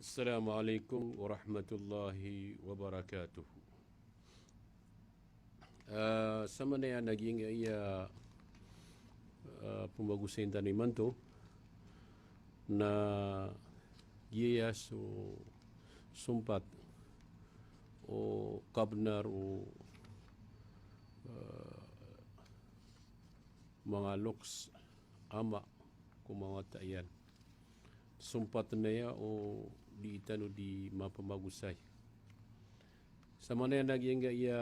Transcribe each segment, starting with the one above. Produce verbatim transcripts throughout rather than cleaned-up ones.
Assalamu alaikum warahmatullahi wabarakatuh. Ah, samanaya na giyangkaya, ah, pmbagosayn tano imanto na giyaya so sompat o kabnar o, ah, manga loks a ama ko manga wata iyan. Sompat na aya o di tano di mapmagosay. Samanaya na giyangkaya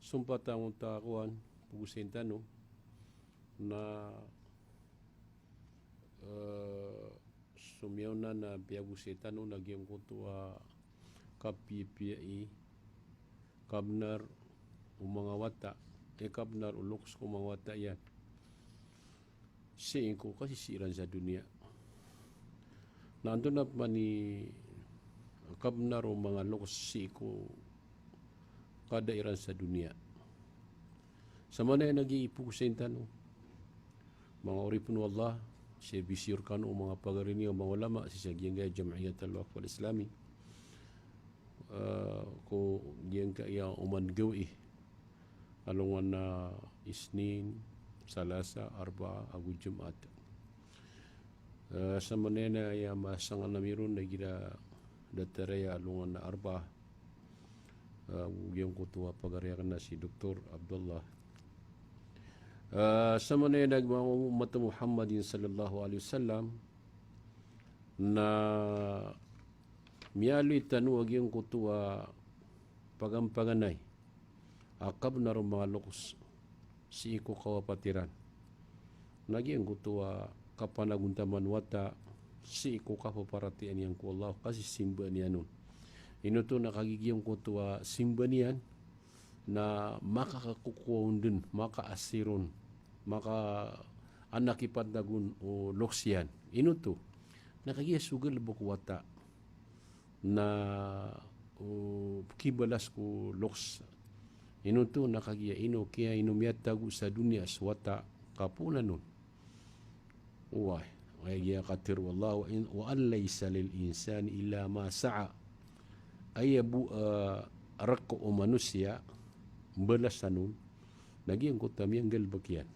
sompat angkoto a kowan, pagosayn tano na, eh, so miyaona na piyagosay tano na giyangkoto a kapiyapiya i kabnar o manga wata, e, kabnar o loks ko manga wata iyan sii ko kasisii iran sa doniya. Na antonaa pman i kabnar o manga loks sii ko kada iran sa doniya. Samanaya na giya ipogosayn tano, manga oripn o Allah, sii bisir kano o manga pagari niyo, manga ulama sii sa giyangkaya Jam'iyat Al-Waqf Al-Islami, eh, ko giyangkaya oman gawii, alongan a Isnin, Salasa, Arbaa ago Jumaat. Eh, samanaya na aya masangan ami ron na igira datar aya alongan a Arbaa, eh, giyangkoto a pagari akn na si Doktor Abdullah. Eh, samanaya na giyangkoto a ummat Muhammadin sallallahu alaihi wasallam na miyaaloy tano a giyangkoto a paganay-paganay a kabnar o manga loks sii ko kawapat iran. Na giyangkoto a kapanagontaman o wata sii ko kapaparatiyayaan iyan ko Allah, kasisimbaan iyan on. Ino oto na kagiya giyangkoto a simba niyan na makakakokowa on dn, makaasir on, makaanakipantag on o loks iyan. Ino oto na kagiya so galbk o wata na, o, kibalas ko loks. Ino oto na kagiya ino kiya ino miyatago sa doniya so wata, kapoonan on. Oway, aya giya katharo o Allah, wa in, wa an laysa lil insani illa ma sa'a. Aya bo, eh, rk o manosiya mbalasan on na giyangkoto a miyanggalbk iyan.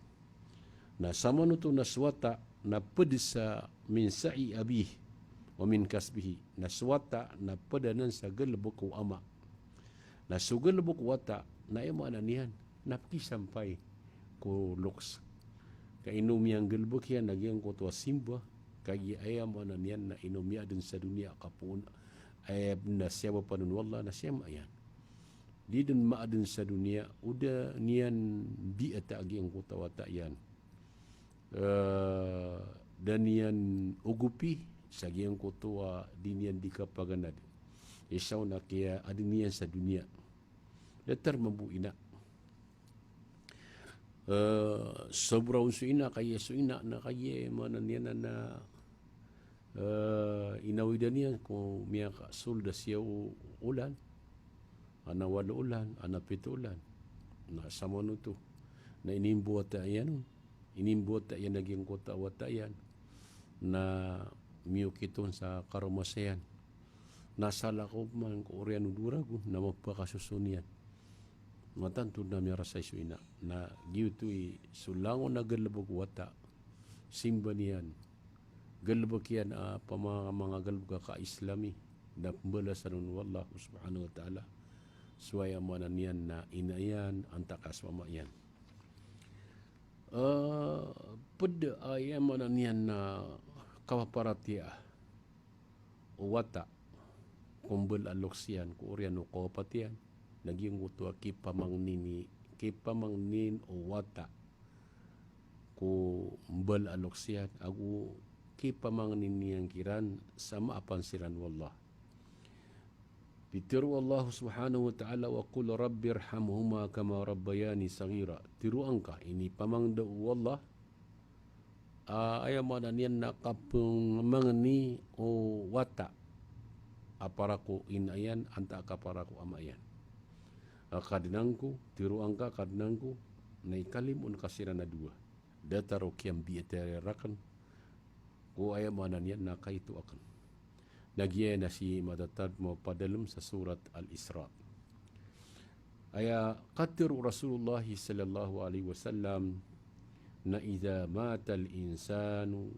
Na samanoto na so wata na pd sa min sa'i abihi wa min kasbihi. Na so wata na pd anan sa galbk o ama. Na so galbk o wata na aya maana niyan na pkisampay ko loks. Ka ino miyanggalbk iyan na giyangkoto a simba, kagiya aya maana niyan na ino miyaadn sa doniya kapoon, aya na siyabapan on o Allah na siyama iyan. Di dn maadn sa doniya o da niyan biyata a giyangkoto a wata iyan. Eh, da niyan ogopi sa giyangkoto a di niyan di kapaganad. Isa on na kiyaadn iyan sa doniya. Datar mambo ina. Eh, sobra on so ina, kagiya so ina na kagiya maana niyan na, eh, inawidan iyan ko miyakasold a siyaw olan, ana walo olan, ana pito olan. Na samanoto na inimbawata iyan on, inimbawata iyan a giyangkoto a wata iyan na miyokit on sa karoma sa iyan. Na salakaw pman ko oriyan o dowa ragon na mapakasoson iyan. Matanto na miyarasay so ina. Na giyoto i so langon a galbk o wata, simba niyan, galbk iyan a pama-, manga galbk a ka-Islami, na pmbalasan on o Allah subhanahu wa ta'ala so aya maana niyan na ina iyan antaa ka so ama iyan. Eh, pd a aya maana niyan na kapaparatiyaa o wata ko mbala a loks iyan ko oriyan o kawapat iyan, na giyangkoto a kipamangnin i, kipamangnin o wata ko mbala a loks iyan ago kipamangnin iyan kiran sa maapan siran o Allah. Pitharo o Allah subhanahu wa ta'ala, "Wa qul rabbirhamhuma kama rabbayani saghira." Tharoa ngka, inipamangndao o Allah, ah, aya maana niyan na kapmangni o wata a para ko ina iyan antaa ka para ko ama iyan. Ah, Kadnan ko, tharoa ngka, Kadnan ko, na ikalimo ngka siran a dowa. Datar o kiyambiyatiya rakn ko aya maana niyan na kaito akn. Na giya na sii matatadmo padalem sa surat Al-Isra. Aya katharo o Rasulullah sallallahu alaihi wasallam na, "Idha mata al-insanu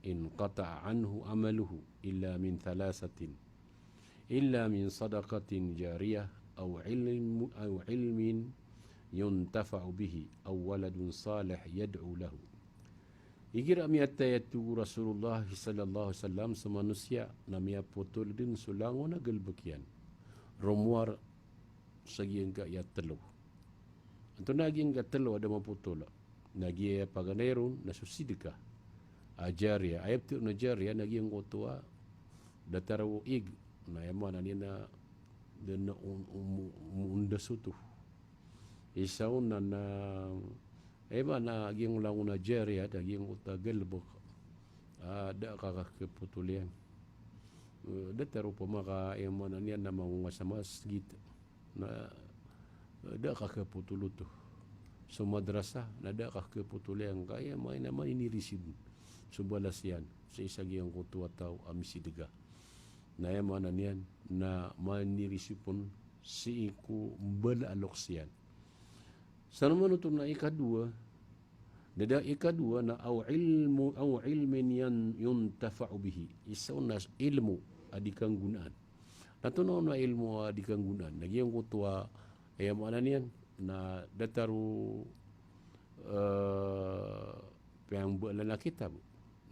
inqata'a anhu amaluhu illa min thalathatin, illa min sadaqatin jariyah aw ilm-, aw ilmin yuntafa'u bihi aw waladun salih yad'u lahu." Igira miyatay, a tig o Rasulullah sallallahu alaihi wasallam, so manosiya na miyapotol den so langon a galebek iyan, romowar sa giyangkaya telo. Antonaa giyangkaya telo a da mapotol? Na giya paganay ron na so sidqa a jariyah. Aya pitharo a jariyah na giyangkoto a datar o ig, na aya maana niyan na da on-, on-, on-, ondas oto. Isa on na, na, aya maana giyangkoto a langon a jariyah, da giyangkoto a galebek a da a kakepotol iyan. Eh, datar opama ka, aya maana niyan na mangonga sa masgit, na, eh, da a kakepotol oto. So madrasa, na da a kakepotol iyan, ka aya maana niyan na maninirisib so balas iyan sii sa giyangkoto a taw a misidqa. Na aya maana niyan na maninirisib on sii ko mbala a loks iyan. Sa naman oto na ikadowa, da a ikadowa na aw ilmu, aw ilmin yan-, yuntafa'u bihi. Isa on na ilmo a di kanggonaan. Na antonaa on a ilmo a di kanggonaan? Na giyangkoto a, aya maana niyan na datar o, eh, piyambalan a kitab.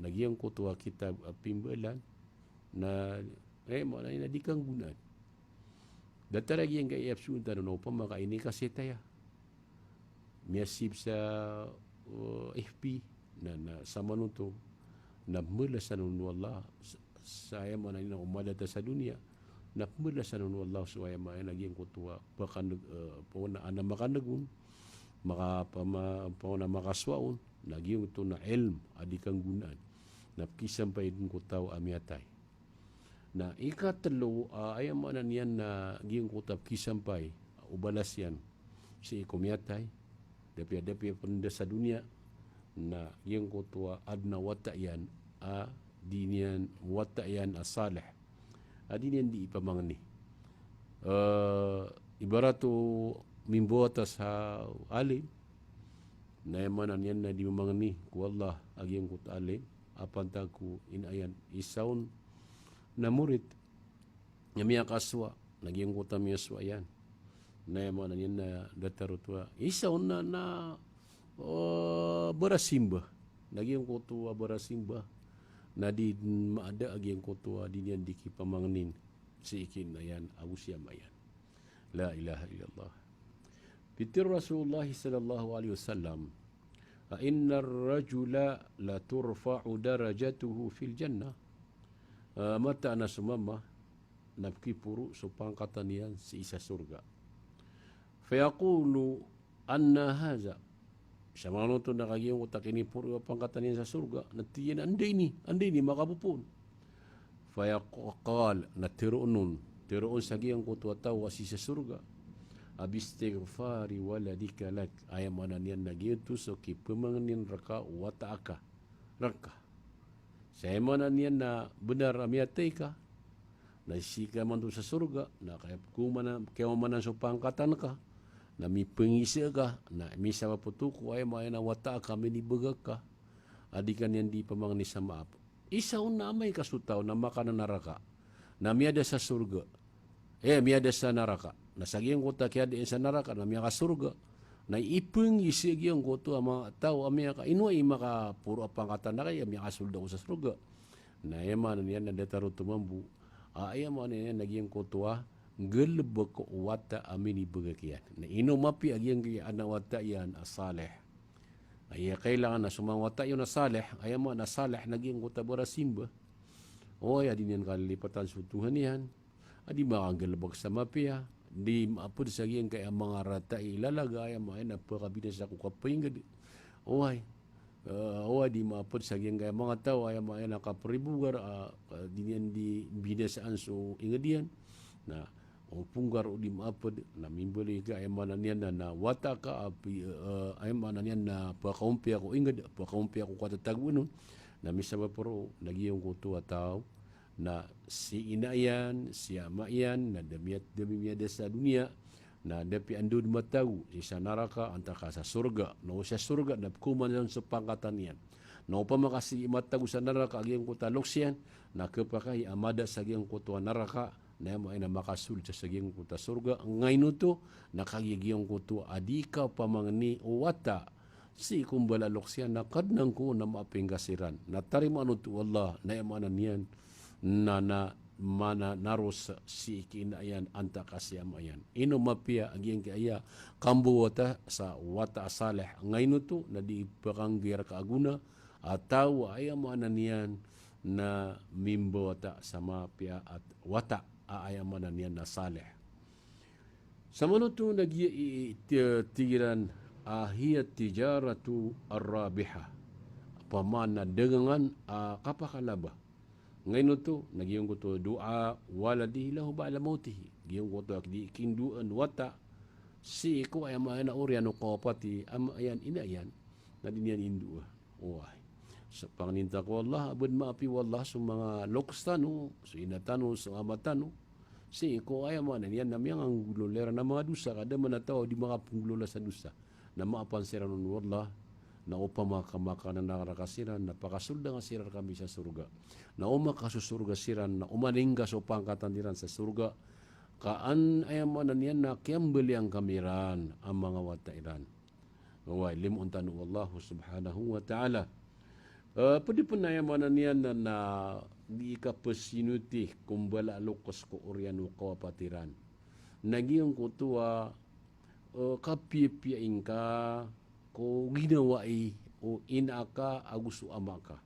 Na giyangkoto a kitab a pimbaalan na, aya maana niyan na di kanggonaan. Datar a giyangkaya ipsoon tano na opama ka inikaseta aya, miyasib sa, uh, F B, na, na sa manoto, na pembalasan on o Allah, sa, sa aya maana niyan na o mada ta sa doniya, na pembalasan on o Allah so aya maana niyan na giyangkoto a pakaneg-, uh, paona a makaneg on, maka-, pama-, paona a makasowa on, na giyangkoto na ilm a di kanggonaan, na pekisampay den ko taw a miyatay. Na ikatelo, ah, aya maana niyan na giyangkoto a pekisampay o balas iyan sii ko miyatay, da piya, da piya pen da sa doniya, na giyangkoto a aden a wata iyan a di niyan, wata iyan a salih a di niyan di ipamangni. Eh, ibarat o mimbawata sa alim, na aya maana niyan na di mamangni ko Allah a giyangkoto a alim a pantag ko ina iyan. Isa on na morit na miyakasowa, na giyangkoto a miyasowa iyan, na aya maana niyan na datar oto a. Isa on na, na, oh, barasimba, na giyangkoto a barasimba na di maada a giyangkoto a di niyan di kipamangnin sii ki ina iyan ago si ama iyan. La ilaha illallah. Pitharo o Rasulullah sallallahu alaihi wasallam, "Innar rajula la turfa'u darajatuhu fil jannah." Ah, mataan a so mama na pekiporo so pangkatan iyan sii sa sorga. Fayaqulu, "Anna hadha?" Sa manoto na ka giyangkoto a kiniporo a pangkatan iyan sa sorga, na tig iyan a, "Anda ini? Anda ini makapopoon?" Fayaqal, na teroon on, teroon sa giyangkoto a taw a sii sa sorga a, "Bistighfari waladika lak." Aya maana niyan na giyoto so kipemangnin reka o wata aka reka. Sa aya maana niyan na benar a miyatay ka, na sii ka imanto sa sorga, na kaya ko mana, kaya manan so pangkatan ka, na mipengisa ka, na misabap oto ko aya maana niyan na wata aka a minibegay ka a di ka niyan di pamangni sa maap. Isa on na amay ka so taw na makananaraka, na miyada sa sorga, eh, miyada sa naraka. Na sa giyangkoto a kiyada iyan sa naraka na miyakasorga, na ipengisa giyangkoto a manga taw a miyaka, ino i makaporo a pangkatan aka a miyakasold ako sa sorga. Na aya maana niyan na datar oto mambo a, aya maana niyan na giyangkoto a galebek o wata a minibegay iyan. Na ino mapiya a giyangkaya aden a wata iyan a salih? Aya kailangan na so manga wata iyan a salih, aya maana salih na giyangkoto a barasimba. Oway, a di niyan kalilipatan so Tuhan iyan, a di makanggalebek sa mapiya, di maaped sa giyangkaya manga rata i lalaga, aya maana niyan na pekabinasa ko kapainged. Oway, eh, oway, di maaped sa giyangkaya manga taw, aya maana niyan na kaperibogar, ah, ah, di niyan di binasaan so inged iyan. Na o ponggar o di maaped, na mimbaloy ka, aya maana niyan na, na wata ka a pi-, eh, aya maana niyan na pekaompiya ko inged, pekaompiya ko katatagoan on. Na misabap roo na giyangkoto a taw Na si ina iyan, si ama iyan, na da miyat-, da miyada sa doniya, na da piya anda on matago, sii sa naraka antaa ka sa sorga, na o sa sorga na pkhaoma niyan so pangkatan iyan. Na opama ka sii matago sa naraka a giyangkoto a loks iyan, na khapakay a mada sa giyangkoto a naraka, na aya maana niyan na makasold sa giyangkoto a sorga, ngaino oto, na kagiya giyangkoto a di kapamangni o wata sii ko mbala a loks iyan, na Kadnan ko, na maaping ka siran. Na tarimaan oto o Allah, na aya maana niyan na, na mananaros sii ki ina iyan antaa ka si ama iyan. Ino mapiya a giyangkaya kambawata sa wata a salih, ngaino oto, na di pkhanggay rka a gona a taw a aya maana niyan na mimbawata sa mapiya a wata a aya maana niyan na salih. Samanoto na giya i, i, ti-, tig iran a hiya tijaratu ar-rabiha. Opama na dagangan a kapakalaba. Ngaino oto, na giyangkoto du'a waladihi lahu ba'da mawtihi. Giyangkoto a di kindoan o wata sii ko aya maana oriyan o kawapati ama iyan, ina iyan, na di niyan indoa. Oway. So pangnin ta ko Allah a ba dn maapi o Allah so manga loks tano, so ina tano, so ama tano. Sii ko aya maana niyan na miyanganggolawla iran a manga dosa, ka da man a taw a di makapanggolawla sa dosa. Na maapan siran on o Allah, na opama ka makananaraka siran, na pakasolda nga siran rkami sa sorga. Na o makasosorga siran, na omaning ka so pangkatan iran sa sorga, ka an aya maana niyan na kiyambalian kami ran a manga wata iran. Oway, limoon tano o Allah subhanahu wa ta'ala. Eh, pwede pn aya maana niyan na, na di kapasinoti ko mbala a loks ko oriyan o kawapati ran. Na giyangkoto a, eh, kapiyapiya ingka ko ginawai o ina ka ago so ama ka.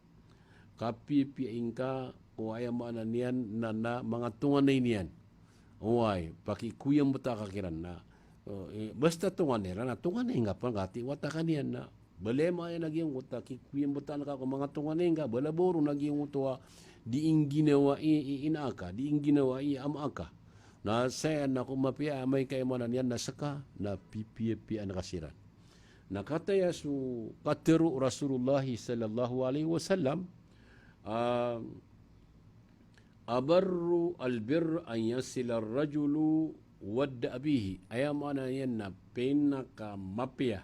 Kapiyapiya ingka ko aya maana niyan na, na manga tonganay niyan. Oway, pakikoyamta ka kiran na. O, eh, basta tonganay ran, na tonganay ngka pn, katii wata ka niyan na. Bale maana niyan na giyangkoto a kikoyamta ka ko manga tonganay ngka, bala bo ron na giyangkoto a di ingginawai i ina ka, di ingginawai i ama ka. Na saya na ko mapiya a amay ka aya maana niyan na ska, na pipiyapiyaan ka siran. Na kataya so katharo o Rasulullah sallallahu alaihi wasallam, ah, abarru al-birr an yasila ar-rajulu wadda abihi. Aya maana niyan na pinakamapiya.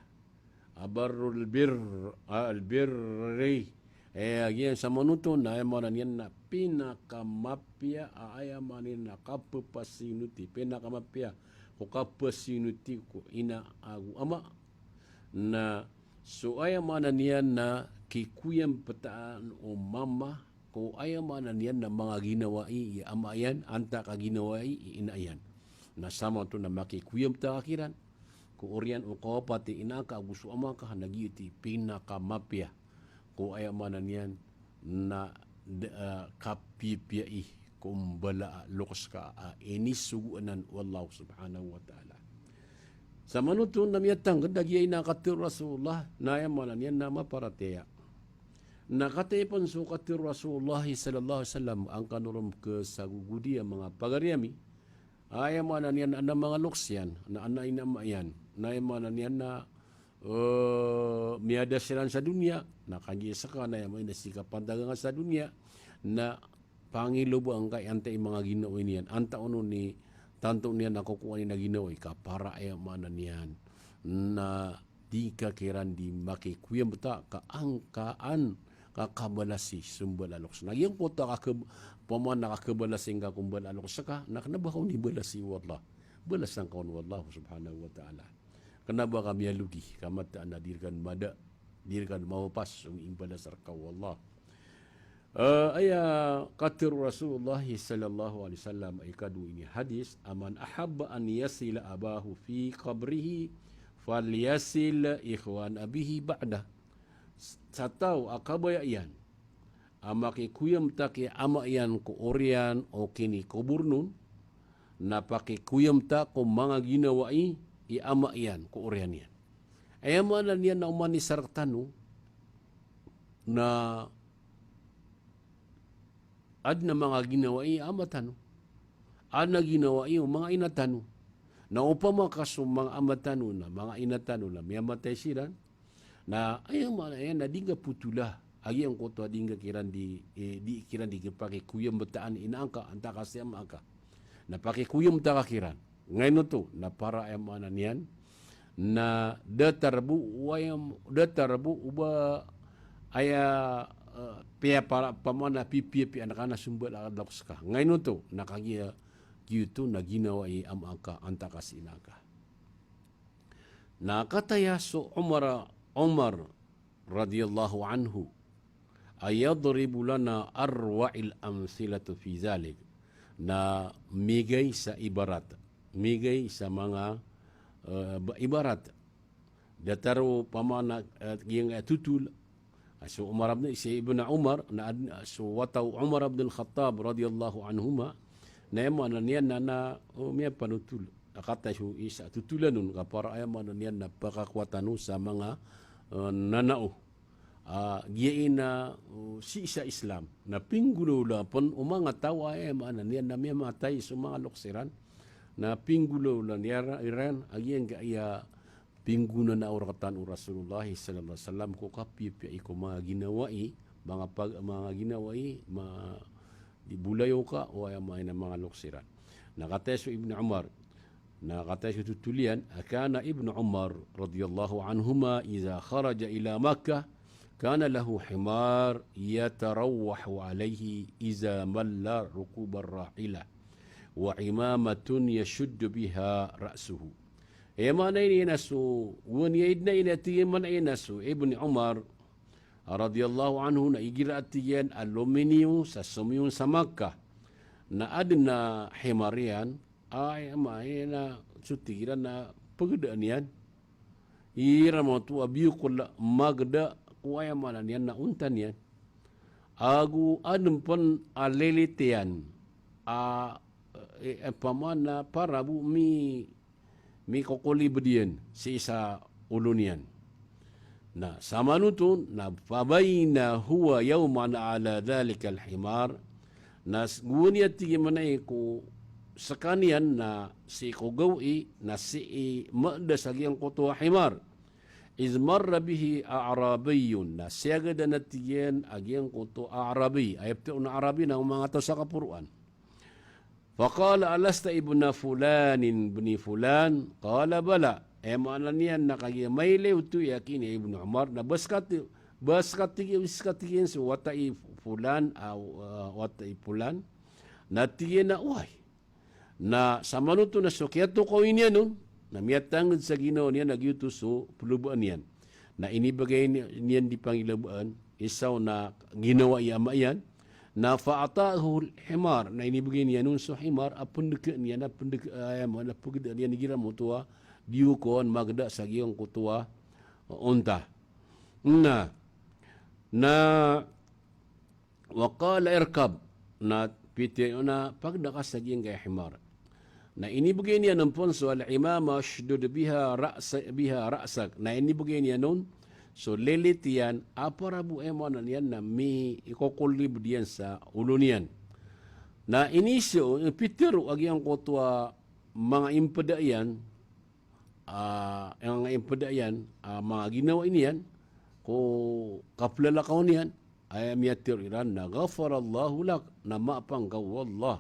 Abarrul birr, ah, al-birri. Eh, agiya samanoto na aya maana niyan na pinakamapiya, ah, aya maana niyan na kapapasinoti, pinakamapiya ko kapasinoti ko ina ago ama. Na so aya maana niyan na kikoyamtaan o mama ko aya maana niyan na manga ginawai i ama iyan, antaa ka ginawai i ina iyan. Na samanoto na makikoyamta ka kiran ko oriyan o kawapati ina ka ago so ama ka, na giyoto i pinakamapiya ko aya maana niyan na d-, ah, kapipiya i ko mbala a loks ka a inisogo anan o Allah subhanahu wa ta'ala. Samanoto na miyatangkd a giya ina katharo o Rasulullah, na aya maana niyan na maparatiyaya. Na kataya pn so katharo o Rasulullah sallallahu alaihi wasallam, angkanan on kasagogodi a manga pagari ami, aya maana niyan na manga loks iyan, na, na ina ama iyan, na aya maana niyan na, eh, miyada siran sa doniya, na kagiya ska na aya maana niyan na sii kapandagang sa doniya, na pangiloba angkai antaa i manga ginawai niyan, antaa on i tanto niyan na kokowaan iyan a ginawai, ka para aya maana niyan na di ka kiran di makikoyamta ka angkaan ka kabalasi so mbala a loks. Na giyangkoto a kak-, opama na kakabalasi ngka ko mbala a loks ka, na kna ba ka on ibalasi o Allah. Balasan ka on o Allah subhanahu wa ta'ala. Kna ba ka miyalogi, ka mataan a di rka mada, di rka mawapas so imbalas rka o Allah. Eh, aya katharo o Rasulullah sallallahu alaihi wasallam a ikadowa ini a hadis, a man ahabba an yasila abahu fi qabrihi, falyasil ikhwana abihi ba'dah. Sa taw a kabaya iyan a makikoyamta ki ama iyan ko oriyan o kinikobor on, na pakikoyamta ko manga ginawai i ama iyan ko oriyan iyan. Aya maana niyan na oman i isa rktano na adn a manga ginawai i ama tano, adn a ginawai o manga ina tano. Na opama ka so manga ama tano na manga ina tano na miyamatay siran, na aya maana iyan na di ngka potola a giyangkoto a di ngka kiran di, eh, di kiran di pakikoyambataan i ina angka, antaa ka si ama angka. Na pakikoyambataa ka kiran. Ngaino oto, na para aya maana niyan na datar bo, wayam, datar bo o ba aya, eh, piya para pamana pipiya piya na kana sombal a loks ka. Ngaino oto, na kagiya giyoto na ginawa i ama angka, antaa ka si ina angka. Na kataya so Umar, Umar radiyallahu anhu, a yadribu lana arwa'il amthilatu fi dhalik. Na migay sa ibarat, migay sa manga, eh, ba-, ibarat. Datar o pamana, eh, giyangkai a totol. Ah, so Umar ibn, si Ibn Umar, na ad-, so wata o Umar ibn al-Khattab radiyallahu anhuma, na aya maana niyan na, na, oh, miyapanotol. Na kataya so isa a totolan on, ka para aya maana niyan na pakakowa tano sa manga, eh, nanao. Ah, giya ina, oh, sii sa Islam. Na pinggolawla pen o manga taw a aya maana niyan na miyamatay so manga loks iran. Na pinggolawla niyan iran, a giyangkai a pinggonanao rktano o Rasulullah sallallahu alaihi wasallam ko kapiyapiya i ko manga ginawai, manga pag-, manga ginawai, ma-, di bolayoka, o aya maana manga loks iran. Na kataya so Ibn Umar, na kataya so totol iyan, kana Ibn Umar radiyallahu anhuma idha kharaja ila Makkah, kana lahu himar yatarawwahu alayhi idha malla rukubar rahilah, wa imamatun yashuddu biha ra'sahu. Aya maana ini na so, wan iya idna ini ati maana ini na so Ibn Umar radiyallahu anhu na igira ati iyan a lominiyo sa somiyon sa Makkah. Na aden a himar iyan, a aya maana ini na so tig iran na pegedaan iyan. Iran maoto a biyokol a mageda ko aya maana niyan na onta niyan. Ago aden pen a lilit iyan a, eh, eh, pamana para bo mi-, mikokolibed iyan sii sa olo niyan. Na samanoto na fabaina huwa yawman ala dhalikal himar. Na s-, gowani a tig iyan maana i ko sekaniyan na sii ko gawii na sii meda sa giyangkoto a himar. Idh marra bihi a'rabiyyun. Na siyagadan a tig iyan a giyangkoto a Arabi. Aya ptharoon a Arabi na manga taw sa kaporoan. Faqala, "Alasta ibna fulanin bni fulan?" Qala, "Bala." Aya maana niyan na kagiya mailay oto i aki ini Ibn Umar, na ba seka ti-, ba seka tig iyan, seka tig iyan so wata i fulan, a, a, wata i fulan. Na tig iyan a, oway. Na samanoto na so kiyatokawi niyan on, na miyatanged sa ginawa niyan a giyoto so pelobaan iyan. Na inibegay ni-, niyan di pangilobaan, isa on na ginawa i ama iyan, na fa a'tahul himar, na inibegay niyan on so himar a pendeke niyan, a pendeke, a, aya maana pegedaan iyan igira maoto a diyokawan mageda sa giyangkoto a onta. Na, na, wa qala, "Irkab." Na pitharo iyan a pageda ka sa giyangkai a himar. Na inibegay niyan on pen so al-imama ushdud biha ra'sa-, biha ra'sak. Na inibegay niyan on so lilit iyan a para bo aya maana niyan na mikokolibed iyan sa olo niyan. Na iniiza on, pitharo a giyangkoto a manga impeda iyan, a, aya manga impeda iyan, a, manga ginawa niyan ko kaplalakaw niyan, aya miyatharo iran na, "Ghafarallahu lak," na maapa ngka o Allah.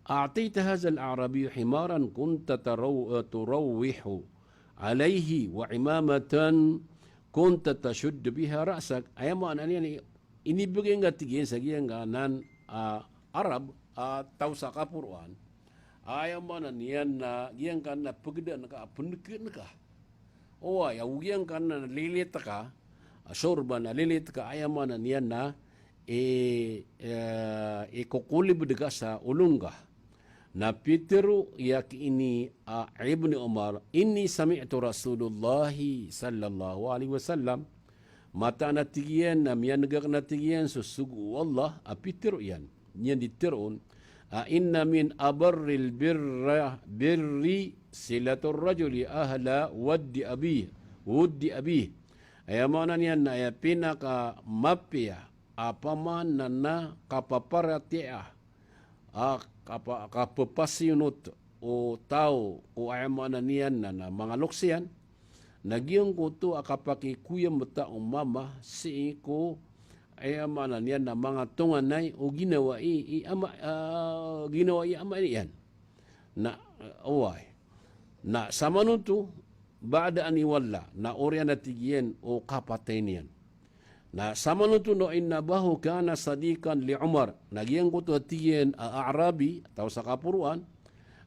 "A'tayta hadhal a'rabiyya himaran kunta taraw-, eh, turawwihu alayhi wa imamatan kunta tashuddu biha ra'sak." Aya maana niyan i, inibegay ngka tig iyan sa giyangkanan a Arab a taw sa kaporoan. Aya maana niyan na giyangkanan a pegedaan ka, a pendeke ka. Oway, ago giyangkanan a lilit ka, a sorban a lilit ka, aya maana niyan na i, eh, ikokolibed ka sa olo ngka. Na pitharo i aki ini a Ibn Umar, "Inni sami'tu Rasulallahi sallallahu alaihi wasallam." Mataan a tig iyan na miyaneg aken a tig iyan so sogo o Allah a pitharo iyan. Niyan di tharoon a, "Inna min abarril birra, birri silatur rajuli ahla waddi abi, wuddi abi." Aya maana niyan na aya pinakamapiya a pamana na kapaparatiyaya a kapa-, kapepasiyonot o taw ko aya maana niyan na, na manga loks iyan, na giyangkoto a kapakikoyambeta o mama sii ko aya maana niyan na manga tonganay o ginawa i, i ama, ah, ginawa i ama iyan. Na, ah, oway. Na samanoto, ba'da an iwalla, na oriyan a tig iyan o kapatay niyan. Na samanoto no, inna abahu kana sadiqan li Umar. Na giyangkoto a tig iyan a A'rabi, taw sa kaporoan,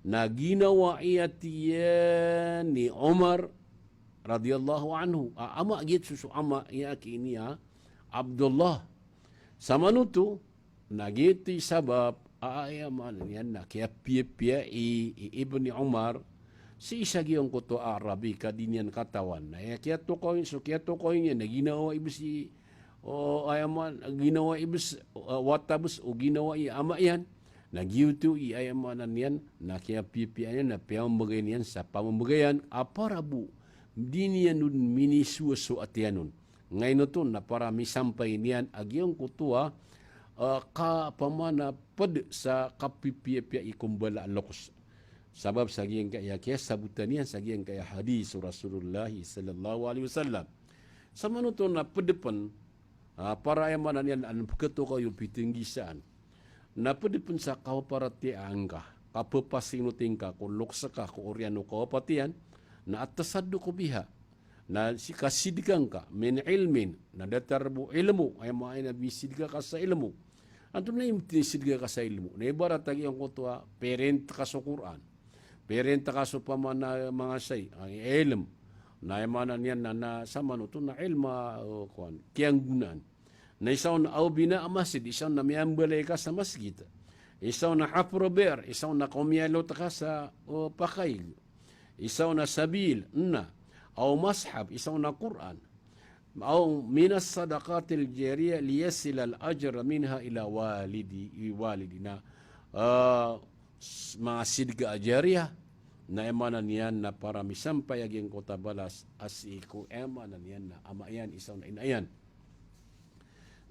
na ginawa i a tig iyan ni Umar radiyallahu anhu. A ama giyoto so ama iyan a ki ini a Abdullah. Samanoto, na giyoto i sabap a, aya maana niyan na kiyapiyapiya i, i Ibni Umar sii sa giyangkoto a A'rabi ka di niyan katawan. Na aya kiyatokawi, so kiyatokawi niyan na ginawa i bes i, o, aya maana, ginawa i bes, o, wata bes o ginawa i ama iyan. Na giyoto i, aya maana niyan na kiyapiyapiya niyan na piyamamagay niyan sa pamamagayan a para bo di niyan on minisowasowa tiyan on. Ngaino oto na para misampay niyan a giyangkoto a, ah, ka pamana ped sa kapipiyapiya i ko mbala a loks. Sabap sa giyangkaya kiyasabotan iyan sa giyangkaya hadis o Rasulullah sallallahu alaihi wasallam. Samanoto na ped pen, ah, para aya maana niyan an peketokawi o pitenggisaan. Na ped pen sa kaparatiyaya ngka, kapepasingoti ngka ko loks ka ko oriyan o kawapatiyan, na at-tasadduqu biha. Na si kasidka ngka, min ilmin, na datar bo ilmo, aya maana na misidka ka sa ilmo. Antonaa i misidka ka sa ilmo? Na ibarat a giyangkoto a, pirint ka so Qur'an. Pirint ka so pamana mangasay, a ilm. Na aya maana niyan na, na samanoto na ilm a, o, kowan, kiyanggonaan. Na isa on aw bina masjid, isa on na miyambalay ka sa masgit. Isa on na hafru bi'r, isa on na komiyalot ka sa, o, pakaig. Isa on na sabil, na. Aw mashaf, isa on na Qur'an. Aw minas sadaqatil jariyah liyasilal ajr minha ila walidi, walidi. Na, ah, s-, manga sidka a jariyah, na aya maana niyan na para misampay a giyangkoto a balas a sii ko, aya maana niyan na ama iyan, isa on na ina iyan.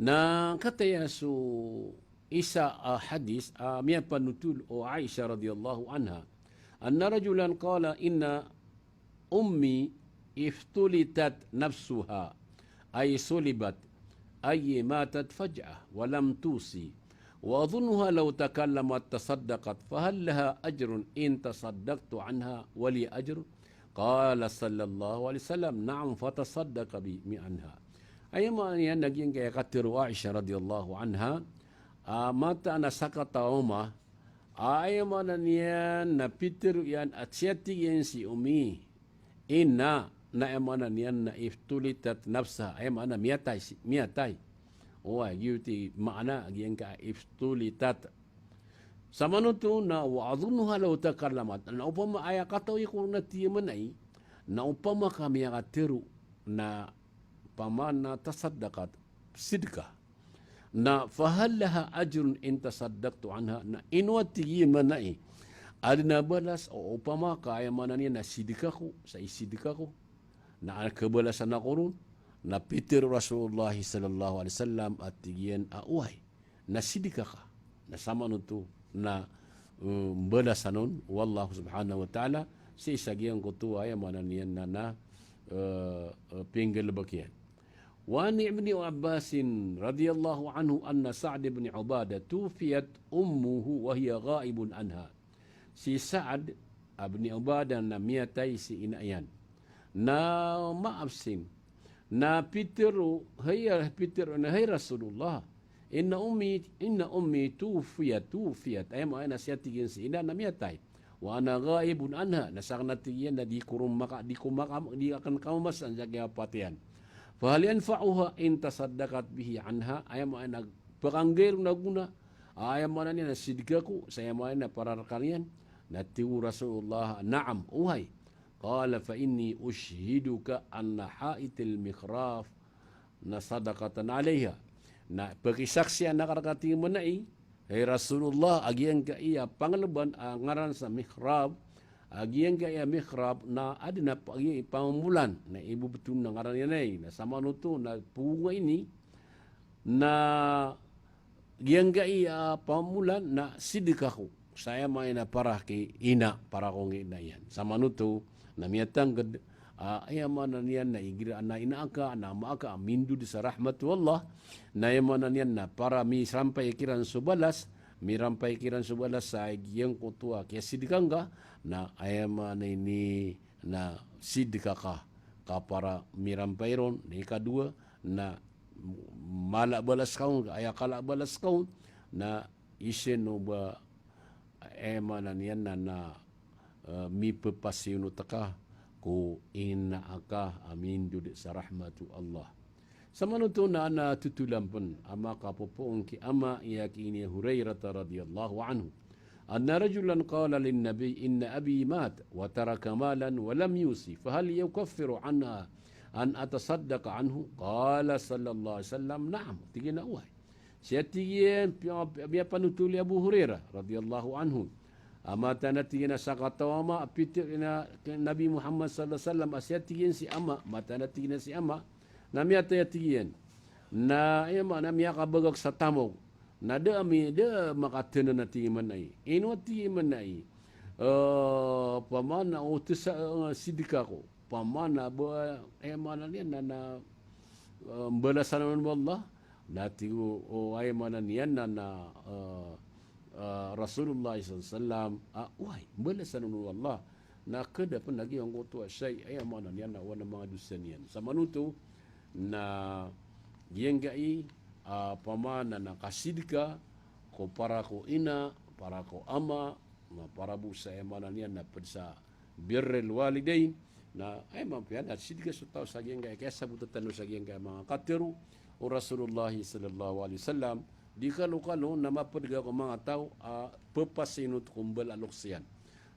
Na kataya so isa a hadis a miyapanotol o Aisha radiyallahu anha, anna rajulan qala, inna ummi iftulitat nafsuha, ay sulibat, ay matat faj'ah, wa lam tusi. Wa adhunnuha law takallamat tasaddaqat, fahal laha ajrun in tasaddaqtu anha wa li ajr? Qala sallallahu alaihi wasallam, na'am, fatasaddaqa bi, mi anha. Aya maana niyan na giyangkaya katharo o Aisha radiyallahu anha, a, mataan a sakataw a oma, a, aya maana niyan na pitharo iyan a siyatig iyan si Ummi, ina, na aya maana niyan na iftulitat nafsaha, aya maana miyatay si, miyatay. Oway, giyoto i maana giyangkaya iftulitat. Samanoto na wa adhunnuha law takallamat. Na opama aya katawi ko na tiyamanay, na opama ka miyakatharo na pamana tasaddaqat, sidka. Na fahal laha ajrun in tasaddaqtu anha. Na ino a tig iyan manay, aden a balas o opama ka aya maana niyan na sidka ko, sa isidka ko. Na an kabalasan ako ron, na pitharo o Rasulullah sallallahu alaihi wasallam a tig iyan a oway. Na sidka ka. Na samanoto na, eh, mbalasan on o Allah subhanahu wa ta'ala sii sa giyangkoto a aya maana niyan na, na, eh, eh, pinggalebek iyan. Wa an Ibni Abbasin radiyallahu anhu anna Sa'd ibn Ubadah tuwfiyat ummuhu wa hiya ghaibun anha. Si Sa'd ibn Ubadah na miyatay si ina iyan. Na maabsin. Na pitharo, hay, pitharo na, hay Rasulullah, inna ummi, inna ummi tuwfiyat, tuwfiyat. Aya maana na siyatig iyan si ina na miyatay. Wa ana ghaibun anha. Na saken a tig iyan na di ko ron maka, di ko maka, di aken kamamasan sa kiyawapatiyan. Fahal yanfa'uha in tasaddaqat bihi anha? Aya maana na pekanggay ron a gona, aya maana niyan na sidka ko, sa aya maana niyan na para rekaniyan. Na tig o Rasulullah, na'am, oway. Qala fa inni ushhiduka anna ha'ital mikhraf na sadaqatan alayha. Na pekisaksian akn rka, tig iyan manay, hay Rasulullah, a giyangkaya pangleban a ngaran sa mikhraf, a giyangkaya mikhraf na aden a pa-, pamomolan, na ibebetad on a ngaran iyan ay, na samanoto na pogo ini, na giyangkaya pamomolan na sidka ko. Sa aya maana na para ki ina, para ko ngka ina iyan. Samanoto na miyatangked a, aya maana niyan na igira na ina aka, na ama aka, a mindod sa rahmat o Allah, na aya maana niyan na para mirampay kiran so balas, mirampay kiran so balas sa giyangkoto a kiyasidka ngka, na aya maana ini na sidka ka, ka para mirampay ron, na ikadowa, na mala balas ka on, aya kala balas ka on, na isen o ba, aya maana niyan na, na, eh, mipepasiyonot ka ko ina aka a mindod sa rahmat o Allah. Samanoto na, na totolan pen a makapopoon ki ama, aya ki ini Hurairah radhiyallahu anhu. Anna rajulan qala lin Nabi, "Inna abi mat wa taraka malan wa lam yusi, fahal yukaffiru anha an atasaddaqa anhu?" Qala sallallahu alaihi wasallam, "Na'am." Tig iyan a oway. Siya tig iyan, piya-, piya-, piyapanotol i Abu Hurairah radhiyallahu anhu. A mataan a tig iyan a sakataw a ama a pitharo iyan a Nabi Muhammad sallallahu alaihi wasallam, a siya tig iyan si ama, mataan a tig iyan si ama, na miyatay a tig iyan. Na, aya maana, miyakabagak sa tamok. Na da ami, da makatenan a tig iyan manay. Ino a tig iyan manay. Eh, pamana o tesa, eh, sidka ko. Pamana ba, aya maana niyan na, na, eh, mbalasan on o Allah. Na tig o, o, aya maana niyan na, na, eh, eh, Rasulullah sallallahu alaihi wasallam, a, oway, mbalasan on o Allah. Na keda pen a giyangkoto a shay, aya maana niyan na oway na manga dosa niyan. Samanoto, na giyangkai, a, pamana na kasidka, ko para ko ina, para ko ama, na para bo sa, aya maana niyan na ped sa birrul walidain, na aya mapiya na sidka so taw sa giyangkai, kiyasabota tano sa giyangkai a manga katero o Rasulullah sallallahu alaihi wasallam, di kalokalo na maped ka ko manga taw a pepasiyonot ko mbala a lokes iyan.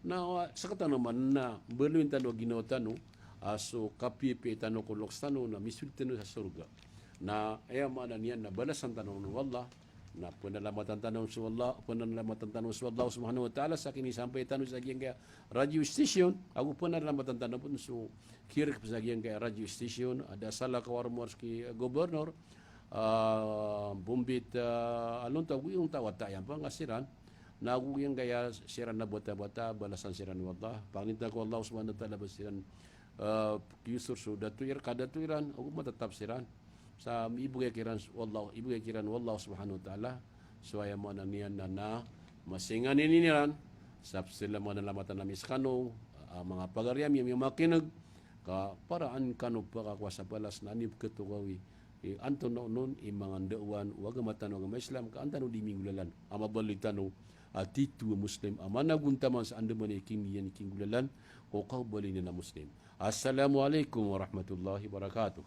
Na, ah, sekatano man na baloyin tano a ginawa tano, ah, so kapiyapiya tano ko lokes tano na misold tano sa sorga. Na aya maana niyan na balasan tano o Allah, na penalamatan tano so Allah, penalamatan tano so Allah subhanahu wa ta'ala sa kinisampay tano sa giyangkai a radio station, ago penalamatan tano pen so kirek sa giyangkai a radio station, a da salakaw a roo mars ki governor, ah, Bombit, ah, alonta, ago iyong tawata iyan pangasiran, na ago giyangkai a siran na bata-bata, balasan siran o Allah. Pangninta ko Allah subhanahu wa ta'ala ba siran, ah, kiyosor so dato iran, kadato iran, ago matatap siran. Sa ibegay kiran o Allah, ibegay kiran o Allah subhanahu wa ta'ala. So aya maana niyan na, na masinganin iran, sa psila manalamatan ami sekano, ah, manga pagari ami, ami makineg, ka para an kano pakakowa sa balas na ani peketokawi, i antonaa onon i manga ndaowan o agama tano a agama Islam, ka an tano di minggolalan a mabaloy tano a tito a Muslim a managontaman sa andamanaya i kiniyan i kinggolalan ko kaobalin iyan a Muslim. Assalamu alaikum warahmatullahi wabarakatuh.